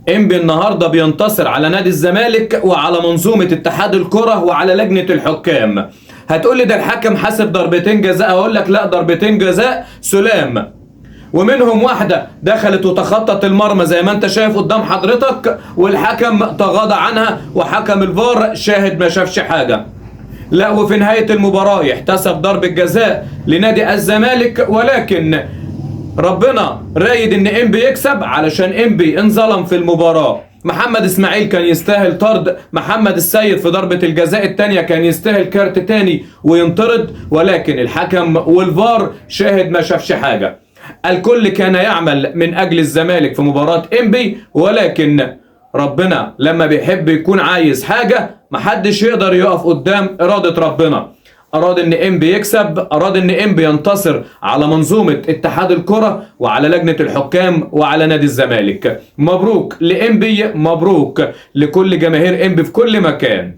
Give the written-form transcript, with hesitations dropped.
انبي النهارده بينتصر على نادي الزمالك وعلى منظومة اتحاد الكره وعلى لجنة الحكام. هتقول لي ده الحكم حاسب ضربتين جزاء، اقول لك لا، ضربتين جزاء سلام، ومنهم واحدة دخلت وتخطت المرمى زي ما انت شايف قدام حضرتك، والحكم تغاضى عنها وحكم الفار شاهد ما شافش حاجة. لا، وفي نهاية المباراة يحتسب ضربة جزاء لنادي الزمالك، ولكن ربنا رايد ان انبي يكسب علشان انبي انظلم في المباراة. محمد اسماعيل كان يستاهل طرد، محمد السيد في ضربة الجزاء الثانية كان يستاهل كارت تاني وينطرد، ولكن الحكم والفار شاهد ما شافش حاجة. الكل كان يعمل من اجل الزمالك في مباراة انبي، ولكن ربنا لما بيحب يكون عايز حاجة محدش يقدر يقف قدام إرادة ربنا. أراد إن إنبي يكسب، أراد إن إنبي ينتصر على منظومة اتحاد الكرة وعلى لجنة الحكام وعلى نادي الزمالك. مبروك لإنبي، مبروك لكل جماهير إنبي في كل مكان.